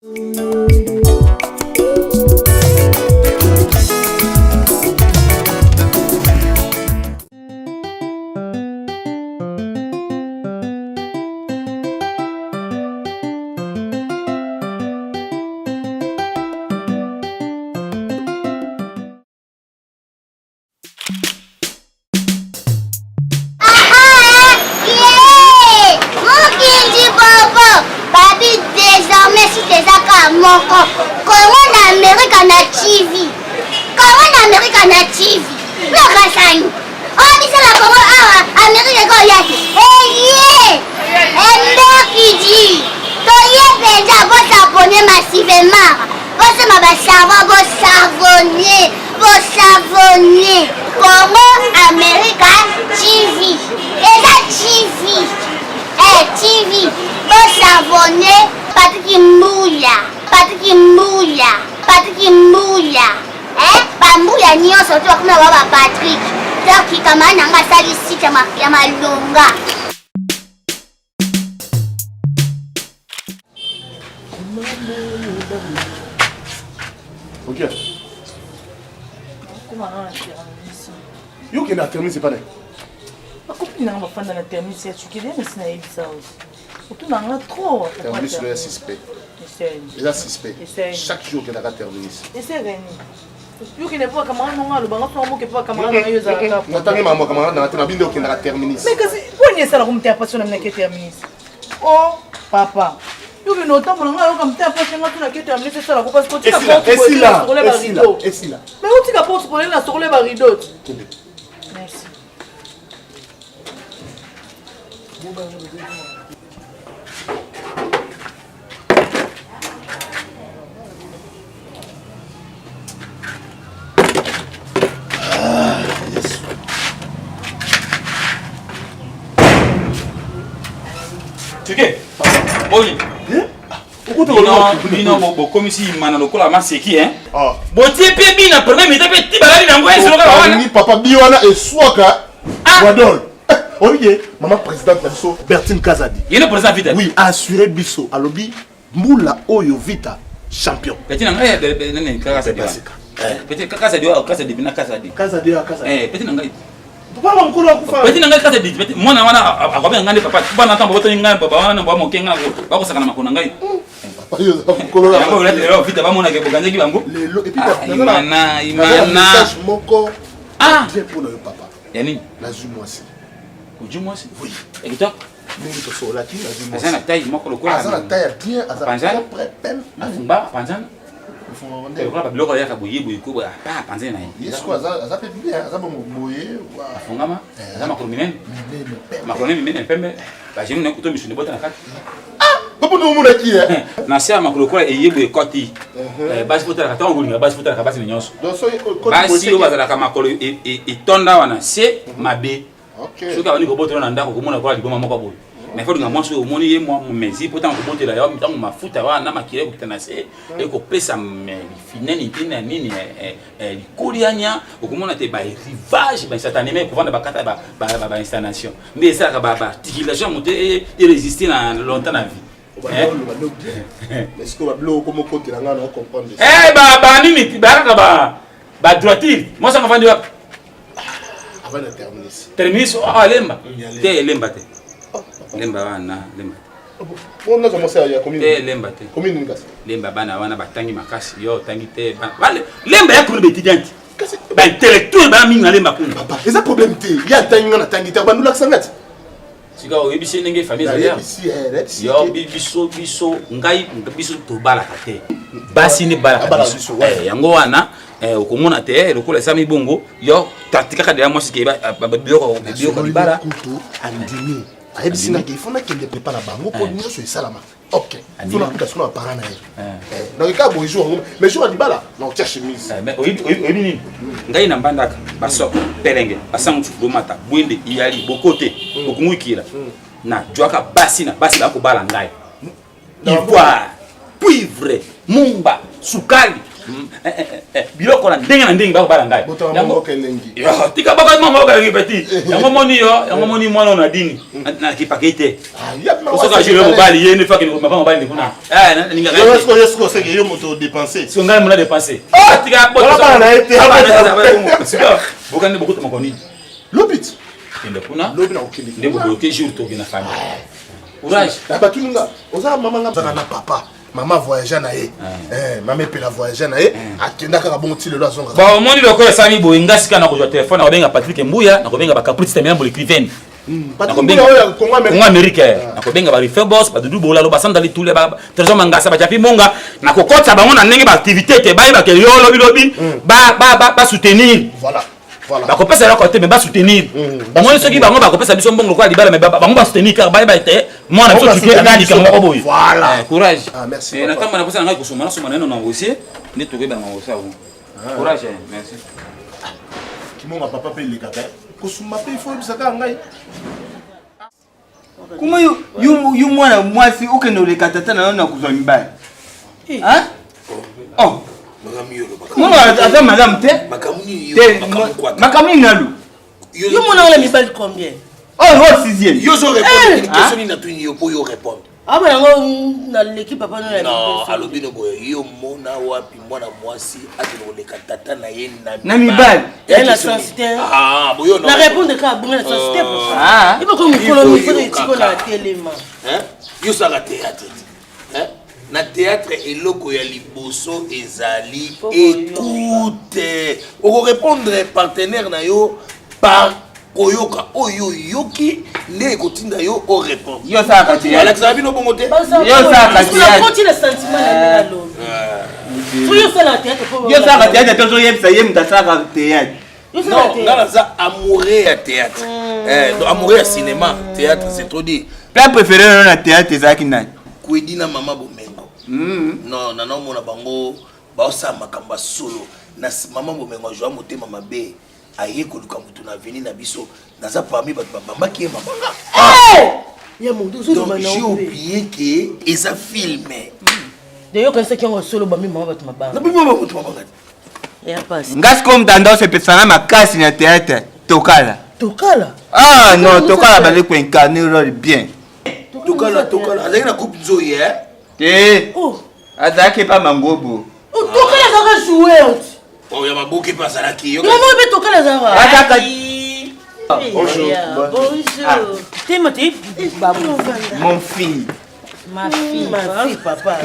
Moko kongo na amerika na tv kongo na amerika na tv lokasani oyo biso na kongo awa amerika ekoya te eye emberkidi toye mpenza bosabone massivement bosomba basavon bosavone bosavone congo america tv eza tv eh, tv bosavone patiki mbuya patiki mbuya patiki mbuya eh, bambuya nyonso to bakoma ba ba patrik donc kamara na nga asali site ya malonga. Ok. Yo okende na terminus epa naye? Bakopini nanga bafanda na terminus ya Tshukele, mesi nayebisa yo. Otuna nga trop. Terminus oyo ya suspect. Eza suspect. Chaque jour okendaka terminus. Yokende mpo bacamarade nanga alobanga songo moke mpo bacamarade nanga yo ezalaka. Natangi makambo ya camarade nanga te na bino nde okendaka terminus. Mais kasi mpo nini esalaka moto ya pasi na ke terminus? Oh papa. Yokende otambola nga yoka moto ya pasi nga tuna ke terminus esalaka pasi kotika porte esila esila esila. Mais otika porte polele na sokole ba rideau. Kende. Merci. Tike, boni. Bino bokomisi imana lokola maseki hein. Ah. Botie pe bina premier mi-temps pe ti balali nango esolo kaka wana. Papa bi wana eswaka. Ah. Wadol. Oye, maman présidente na biso Bertine Kazadi. Ye nde président Vita. Oui, assuré biso alobi mbula oyo Vita champion. Petit na ngai eh, nani Kazadi. Petit Kazadi wa Kazadi bina Kazadi. Kazadi wa Kazadi. Eh, petit na ngai. Papa mokolo akufa. Petit na ngai Kazadi, petit mwana wana akobenga ngai nde papa. Bana ntango botoni ngai papa wana ba moke ngai bakosaka na makolo na ngai. Papa yo oza mokolo na. Yango lelo Vita bamonaka boganzaki bango. Lelo et puis ah, imana imana. Message moko. Ah, bien pour na yo papa. Ya nini? Nazwi mwasi. Ozwi mwasi? Oui. Ya kitoko? Ndenge tosololaki nazwi mwasi. Aza na taille moko lokola. Aza na taille ya bien, aza propre, pembe. Afumba, apanzana. Lokola ba biloko ayaka boye boye ko boye apa apanzani na ye. Ye sikoyo aza aza pe bien, aza bongo boye. Afungama, eh. aza makolo minene. Minene pembe. Makolo minene pembe. Ba genoux na kuto misuni bota na kati. Papa nde omonaki ye na se ya makolo lokola eye boye ekoti eh, basi botalaka ntango kolinga basi botalaka basi na nyonso basi oyo bazalaka makolo e, e, etonda awa na se mhm. mabe soki abandi kobotela na ndako okomona lokola liboma moko boye mais fo olinga mwasi oyo omoni ye mwa momezi mpo ntango kobotela yo ntango mafuta wana makila ekokita na se ekopesa finene te na nini eh, eh, likolianya okomona te barivage bainstantaneme ekovanda bakata bainstallation nde esalaka baarticulation ya moto eresiste na longtemps na vie banini bakaka badroitire mwasi yango afandi wapi terminus alemba te elemba te lemba wana lemba te lemba te lemba bana wana batangi makasi yo otangi te lemba ya kuna baetudiante baintellectuel bana mingi na lemba kuna eza problème te ye atangi nga natangi te bandolakisa nga ti sika oyebisi ndenge famille ezali eh, yo biso biso ngai biso tobalaka te basi nde balaka biso eh, yango wana eh, okomona te lokola esami bongo yo tatikaka deya mwasi ke biloko libala kutu andimi ayebisi nga ke ifo nakende pepa na bango mpo nyonso esalama ok faut nakuta sikoyo na baparent na ye eh. Eh, donc kaka boye jour yango mais jour ya libala nakotia chemise eh, oyebi nini ngai na mbandaka basoko pelenge basango bomata bwende iyali bokote hmm. okungwikila hmm. na jwaka basi na basi bakobala ngai hmm. ivoire cuivre mumba sukali. Eh, eh, eh, biloko na ndenge na ndenge bakobala ngai tika baka elengi peti yango moni yo yango moni mwana oyo na dini nakipaka ye te osoki ajule mobali ye nde fakende komapa mobali nde kuna nalingakayo moto odepense so ngai mona depense tika bokani bokuta moko nini lobi kende kuna lobi nakokende nde bobloke jour tokende na famille courage batuni nga oza mama nga na papa mama voyagea na ye ah. eh, mama epela voyagea na ye eh. akenda kaka bongo ti lelo azonga bon omoni lokola esali boye nga sika nakozwa telefone nakobenga patrik mbuya nakobenga bacaprice tamina l'écrivaine hmm, congo amérique eh. ah. nakobenga barifebos badudu bolalo basanda litule trésor mangasa bajapi monga nakokotisa bango na ndenge baactivité te bayebake yo lobilobi hmm. basoutenir bakopesa eloko te mais basoutenir mm, omoni soki bango bakopesa biso mbongo lokola libala mais bango basoutenir kaka bayeba ete mwana biso tuke ata likambo moko boye eh, courage ah, eh, na ntango na posa na ngai kosoma nasoma naino na rosie nde tokoyeba na rosie yango ah. courage eh, merci kimonga papa mpe elekaka kosuma mpe ifo oyebisaka ngai Kuma yo yo yo mwana mwasi okende oleka tata na yo na kozwa mibali. Hein? Oh. Mwana aza malamu te. Makambo nini nalu? Yo mwana wana mibali combien? Oh, oh sixième. Yo zo répondre une question nini natuni yo po yo répondre. Aba yango naleki papa no ya Non, alobi no boye yo mona wapi mwana mwasi akende koleka tata na ye na mibali. Ya na sens te. Ah, boyo na répondre kaka bongo na sens te papa. Iba ko mukolo mikolo etiko na telema. Hein? Yo saka théâtre. Hein? Na théâtre eloko ya liboso ezali écoute. Oko répondre partenaire na yo par koyoka oyo oyoki nde ekotinda yo o répondre yo osalaka théâtre balakisaka bino bongo te yo osalaka théâtre na sentiment na ndenge alobi soki osalaka théâtre yo osalaka théâtre te ozoyebisa ye moto asalaka théâtre non nga naza amoureux ya théâtre hmm. eh, donc amoureux ya cinéma théâtre c'est trop dire plat préféré nayo na théâtre ezalaki nani kwedi na mama bomengo hmm. non nanaomona bango baosala makambo ya solo na mama bomengo azwa motema mabe aye koluka moto na avenue na biso naza parmi bato babambaki ye mabanga ah! ya moto ozoloba na j'ai oublié que eza film de yo kanisaki yango solo bambi mama bato mabanga nabimi mama bato mabanga ya pasi nga sikoyo mutanda osepesana makasi na théâtre tokala tokala ah non tokala bazali koincarne role bien tokala tokala azalaki na coupe nzoi eh te oh. azalaki epa mangobo oh, tokala azalaka joueur Oh, ya maboke mpe azalaki yo moko mpe tokala azalaka Bonjour. Bonjour. Ah. Tema te babu. Mon fille. Ma fille, ma fille, papa.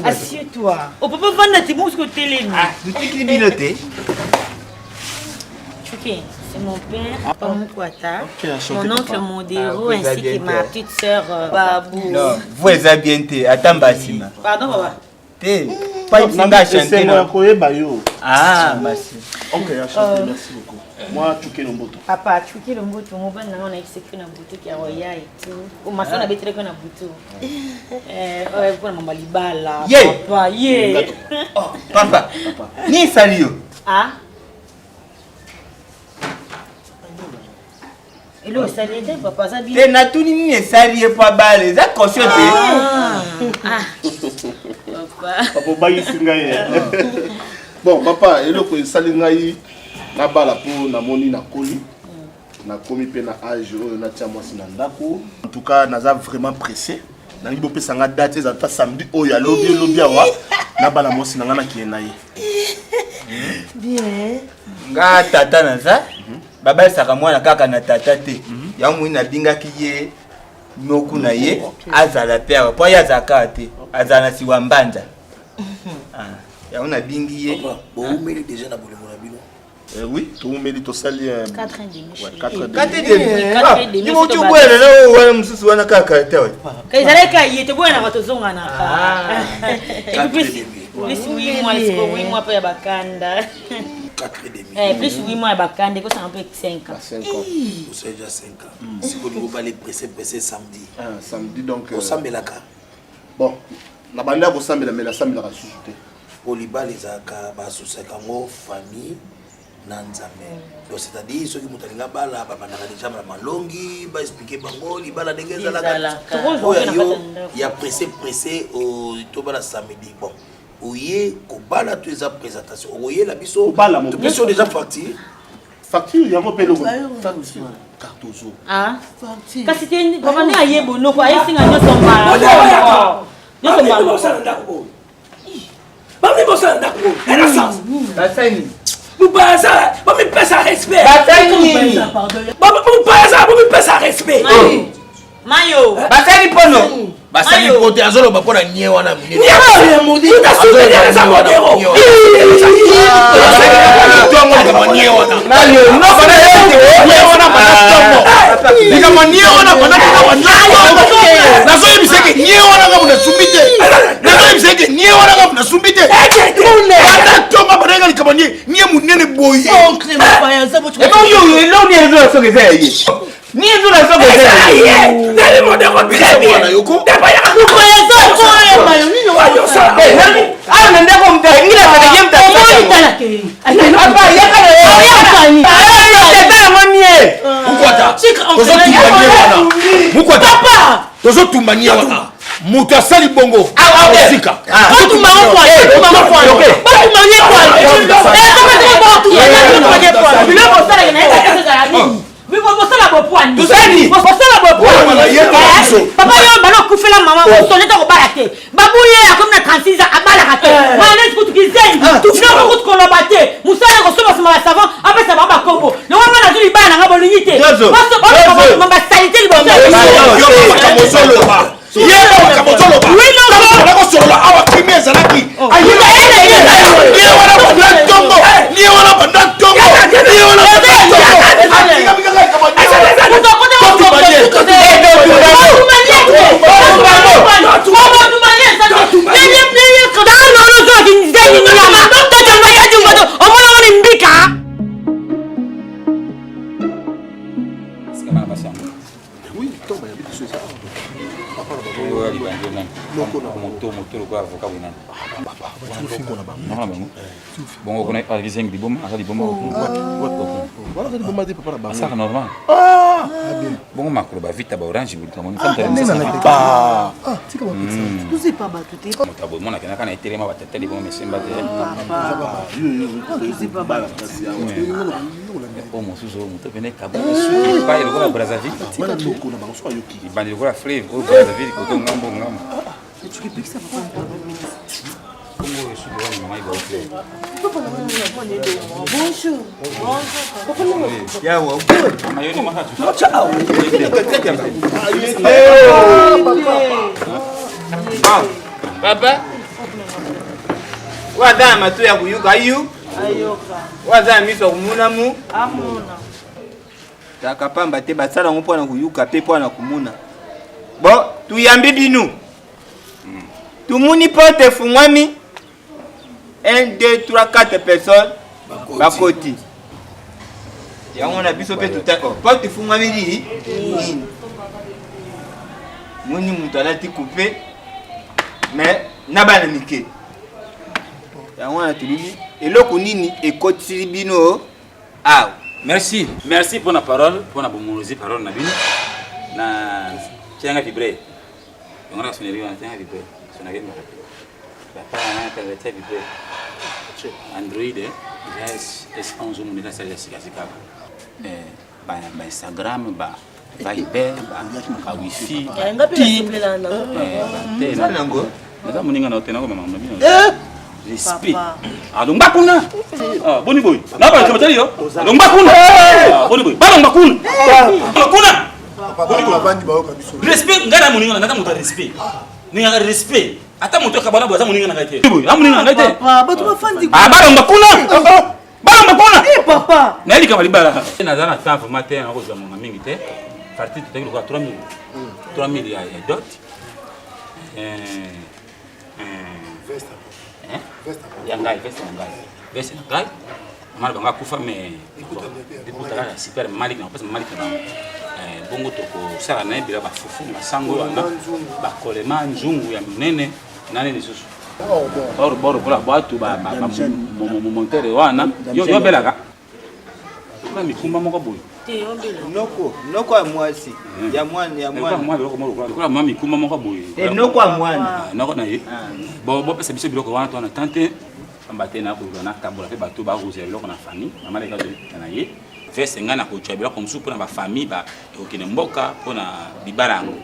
Assieds-toi. Oh, papa, vanda te bon, ce que telemi. Ah, totikili bino te. Ok, c'est mon père, Papa Mukwata, mon oncle Modero, ah, ainsi que ma petite sœur euh, Babou. Non, vous êtes bien te, attends Basima. Pardon, papa. te payebisi nga chante na koyeba yo ah basi ok enchanté euh, merci beaucoup moi Chuke Lomboto papa Chuke Lomboto mobali na nga na secret na butu ki roya et tout o masana ah. betelaki na butu eh oyo mpona mama libala papa ye oh, papa ni esali yo ah eloko esali ye te papa aza te natuni nini esali ye mpo abala eza conscient te ah. Ah. papa obangisi ngai eh. bon papa eloko esali ngai nabala mpo namoni nakoli nakomi mpe na age oyo natia mwasi na ndako en tout cas naza vraiment pressé nalingi bopesa nga date ezala ta samedi oyo alobi elobi awa nabala mwasi na ngai nakende na ye bien nga tata naza babalisaka mwana kaka na tata te mhm. yango moi nabingaki ye noku na ye azala mpe awa mpo ye azala kaka te azala na siwa mbanza ah, yango nabingi ye bowumeli deja na bolingo na bino Eh oui, toumeli tosali tobwelana wana mosusu wana kaka te ezalaki kaka ye tobwelanaka tozonganaka plus 8 mois mpe ya bakanda 4 et demi. Eh, plus 8 mois ya bakanda ekosanga mpe 5 ans. 5 ans. Osali déjà 5 ans. Hmm. Sikoyo lingo bale pressé pressé samedi. Ah, samedi donc. Euh, Osambelaka. Bon, na banda ya kosambela mais nasambelaka susu te. Po libala ezalaka basusaka yango famille na nzambe donc c'est-à-dire soki moto alingi abala babandaka deja na malongi baexplike bango libala ndenge ezalaka oyo yo ya pressé pressé tobala samedi bon. Oye kobala to eza présentation okoyela biso topesi yo déjà facture. Facture yango mpe eloko Cardozo. Ah. Kasi te papa nde aye bonoko ayesinga nyonso mbala. Nyonso mbala. Bosala ndako oyo. Bamemi bosala ndako oyo. Ena sens. Basali. Mopaya aza bomipesa respect. Basali nini? Mopaya aza bomipesa respect. Mayo. Basali pono. Basali po te azoloba mpo na nie wana minene. Likambo nie wana nazoyebisa eke nie wana nga nasumbi te nazoyebisa eke nie wana nga nasumbi te ata tonga banayeka likambo nie nie monene boye eloni ezola soki eza ya ye Ni ezo na soko eza ye. Nani modero très bien. Mopaya aza koyeba yo nini Awa na ndako mta ngila na ye mta. Omoni tala ke. Papa yaka na ye. Tata yango nie. Mukwata. Tozotumba nie wana. Mukwata. Papa. Tozotumba nie wana. Moto asali bongo. Osika. Batumba ngo kwa. Batumba ngo kwa. Batumba ye kwa. Eh kama ye kwa. Biloko osalaka na ye ezala nini? Bosala bopwani. Tosali. Bosala bopwani. Papa yo bana okufela mama osoneta kobala te. Babuye akomi na 36 ans abalaka te. Mayonnaise kutu kizengi. Biloko kutu koloba te. Mosala kosomba soma ba savon apesa bango bakombo. Longo nga nazwi libala na nga bolingi te. Basalite liboso. Yo makambo ozoloba. Yeba makambo ozoloba. Ntango kosolola awa kimia ezalaki. Ye wana banda ntongo. Ye wana banda ntongo. Ye wana banda ntongo. Atikami kaka likambo Moto moto lokola avocat boye nani bongo kuna azalaki zengi liboma aza liboma asaka normal bongo makolo bavita baorange moto aboye mona akendaka na etelema batata liboma mesemba te oyo mosusu oyo moto pene ekabwana suki epai lokola brazzaville ebandi lokola fleuve oyo brazzaville koto ngambo ngambo bongo oyo suki wana mama ibauti Bonjour. Papa. Oyo aza na matoi ya koyoka ayu. Oyo aza na miso ya komona mu. Taka pamba te basala yango mpo na koyoka mpe mpo na komona. Bon, tuyambi bino. Tumuni porte efungwami. 1 2 3 4 personnes bakoti. Yango na biso mpe tuta oh, porte efungwami nini? Nini? Moni moto alati coupe mais na bana mike. Yango wana tolobi eloko nini ekotisi bino awa. Merci, merci pour la parole, pour la bomolozi parole na bino. Na tianga vibre. Yango na sonnerie wana tianga vibre. Sonnerie moko. Papa na kaka tia vibre. Android eh, eza S11 munene asali ya sika sika. Eh, ba ba Instagram ba Viber ba ba wifi. Eh, nga mpe nasepelaka nango papa. Nango. Naza moninga na yo te nakomema na bino. Respect. Alongba kuna. Ah, boni boye. Na ba batali yo. Alongba kuna. Ah, boni boye. Balongba kuna. Kuna. Respect ngai na moninga na ngai moto ya respect. Ningaka respect. Ata moto akabana boye aza moninga na ngai te. Boye, aza moninga na ngai te. Papa, bato bafandi Ah, balongba kuna. Balongba kuna. Eh papa. Naye likambo libala. Naza na temps vraiment te nakozwa monga mingi te. Parti totaki lokola 3000. 3000 ya ya dot. Eh eh ya ngai veste na ngai veste na ngai mama na bango akufa mais ekutaka ya super malik na kopesa malik na bango bongo tokosala na ye bila bafufu masango wana bakolema nzungu ya minene na nini lisusu or bor lokola bwatu bamontere wana yo obelaka lokola mikumba moko boye. Noko, noko ya mwasi. Ya mwana, ya mwana. Mwa biloko moko lokola mwa mikumba moko boye. Eh, noko ya mwana. Ah, noko na ye. Ah. Bon, bopesa biso biloko wana to na tante. Pamba te nakoluka nakabola mpe bato bakozela biloko na famille. Mama leka na ye. Veste ngai nakozwa biloko mosusu mpo na bafamille ekokende mboka mpo na libala yango.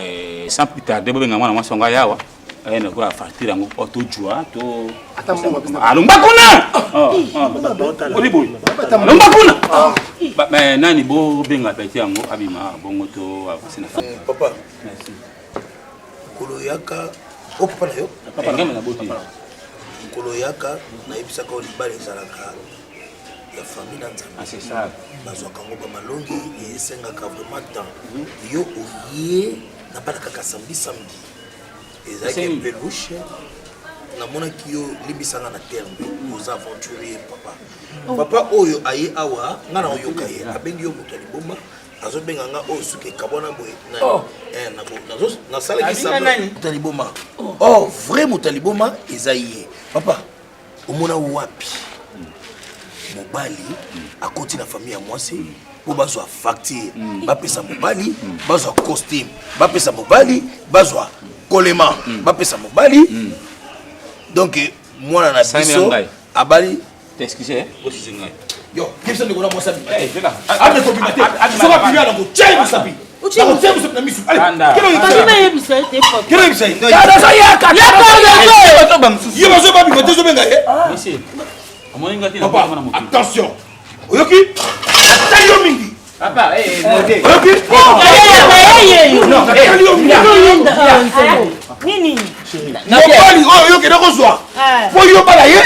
Eh, sans plus tarder bobenga mwana mwasi wango ayawa. Eh, nakola facture yango po tojwa to alongba kuna oli boye alongba kuna nani bobenga pete yango abima bongo to avance na papa mokolo yaka o papa na yo ngambe na boti mokolo yaka nayebisaka o libala ezalaka ya famille na nzambe ah, bazwaka yango bamalongi esengaka vraiment temps yo oye nabala kaka samedi samedi Ezalaki un peu louche. Namonaki yo limbisa nga na terme oza aventurier papa. Oh. Papa oyo aye awa nga na oyoka ye abengi yo moto ya liboma azobenga nga oyo suki ekabwana boye oh. eh, nasalaki moto ya liboma oh. oh vrai moto ya liboma eza ye papa omona wapi mobali akoti na famille ya mwasi mpo bazwa facture bapesa mobali bazwa costume bapesa mobali bazwa kolema bapesa mobali donc mwana na biso abali yo yebisa ndeko na mwasi abima te ame kobima te soki abimi ala kotia ye mosapi nakotia mosapi na misu kelo yebisa ye yo bazo babima te ozobenga ye papa attention oyoki atali yo mingi oyoki atali yo mingi mobali oyo yo okende kozwa mpo yo bala ye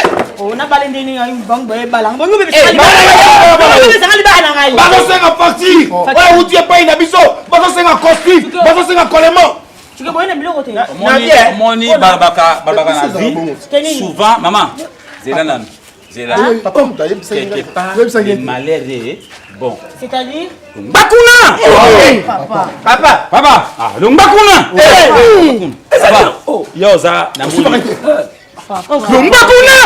bazosenga facture oyo euti epai na biso bazosenga costume bazosenga collement omoni balobaka na vie souvent mama zela nanu zela quelque part le malheur est bon c'est-à-dire longwa kuna papa papa papa ah longwa kuna papa yo oza na moni longwa kuna.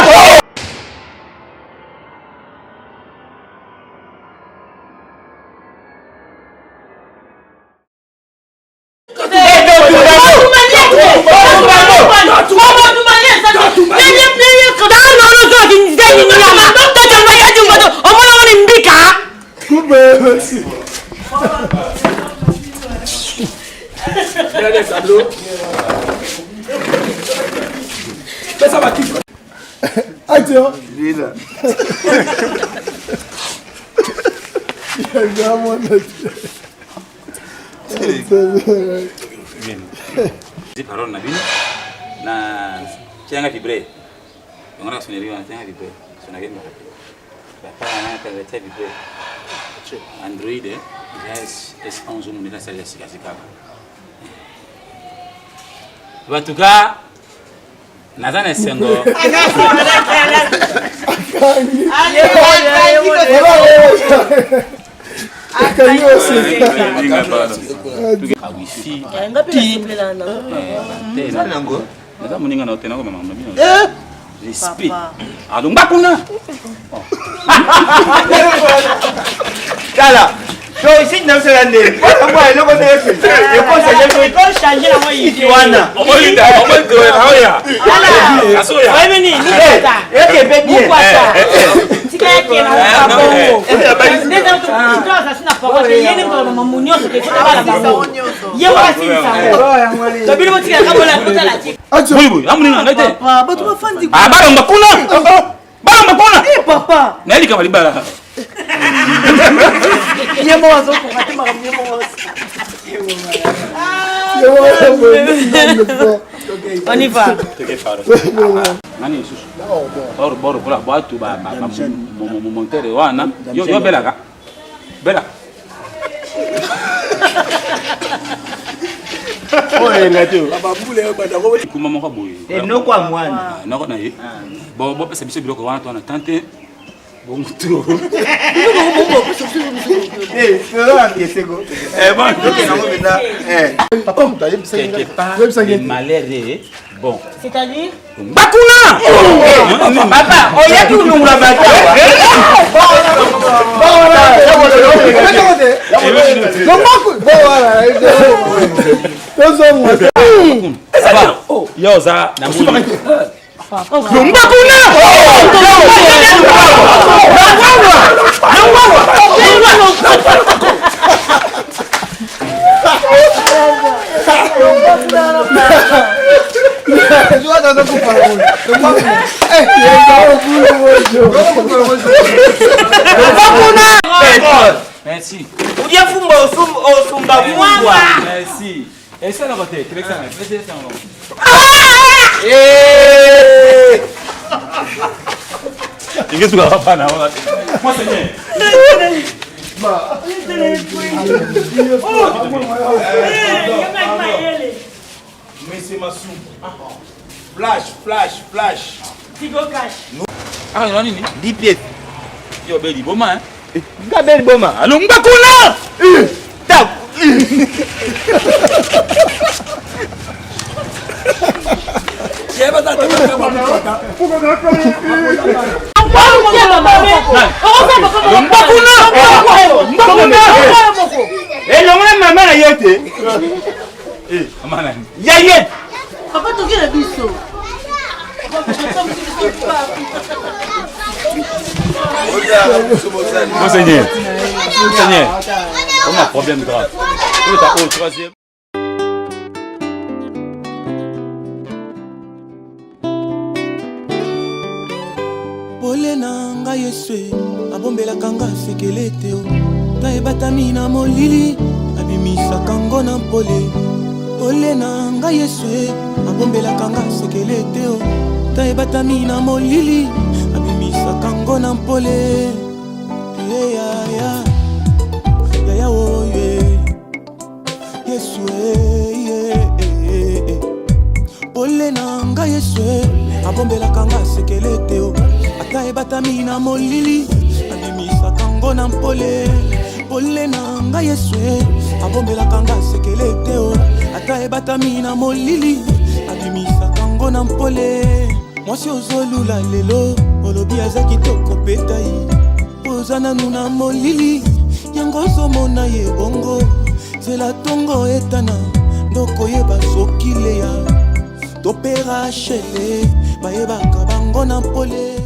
Action. Parole na bino na tianga vibre yango na sonnerie wana tianga vibre sonnerie moko papa na kaka tia vibre Android eza S11 omonela sali ya sika sika en tout cas naza na esengo wifi naza moninga na yo te nakomema na bino respect alongba kuna tala to isi na biso ya ndenge mpo eloko nde ekochange nango ide wana Bato bafandi balongwa kuna balongwa kuna papa naye likambo libala ye moko azokoka te makambo ye moko On y va. Nani lisusu or bor lokola bwatu montere wana yo belaka belaka oyo eyenga te kuma moko boye noko ya mwana noko na ye bopesa biso biloko wana to wana tante bongo to papa moto ayebisaki quelque part le malheur est Bon. C'est-à-dire Bakuna Papa, oyaki kulungula bato awa. Yo oza na moni. Longwa kuna! Merci. Udia fumba osumba fumbwa. Merci. Esalaka te, telekisanga, telekisanga. Ingesuka hapana. Monseigneur. Monsieur Massou. Flash, flash, flash. Tigo cash. Ah, non, nini? 10 pièces. Yo beli boma hein. Nga beli boma. Alongwa kuna! Ta. Elongo na mama na ye te. Ya ye. Papa toki na biso. Monseigneur, Monseigneur, on a un problème grave. Au troisième. Pole na ngai Yesu abombelaka nga sekele te o ta ebatami na molili abimisaka ngo na mpole. Pole na ngai Yesu abombelaka nga sekele te o ta ebatami na molili abimisaka ngo na mpole. Hey, ya, ya. Ya, ya, oh, yeah. Yesu, eh, eh, eh, eh. Pole na ngai Yesu abombelaka nga sekele te o ata ebatami na molili abimisaka ngo na mpole. Pole na ngai Yesu abombelaka nga sekele te o ata ebatami na molili abimisaka ngo na mpole. Mwasi ozolula lelo olobi aza kitoko petai oza nanu na molili yango ozomona ye bongo nzela tongo etana ndokoyeba soki leya to mpe rachele bayebaka bango na mpole.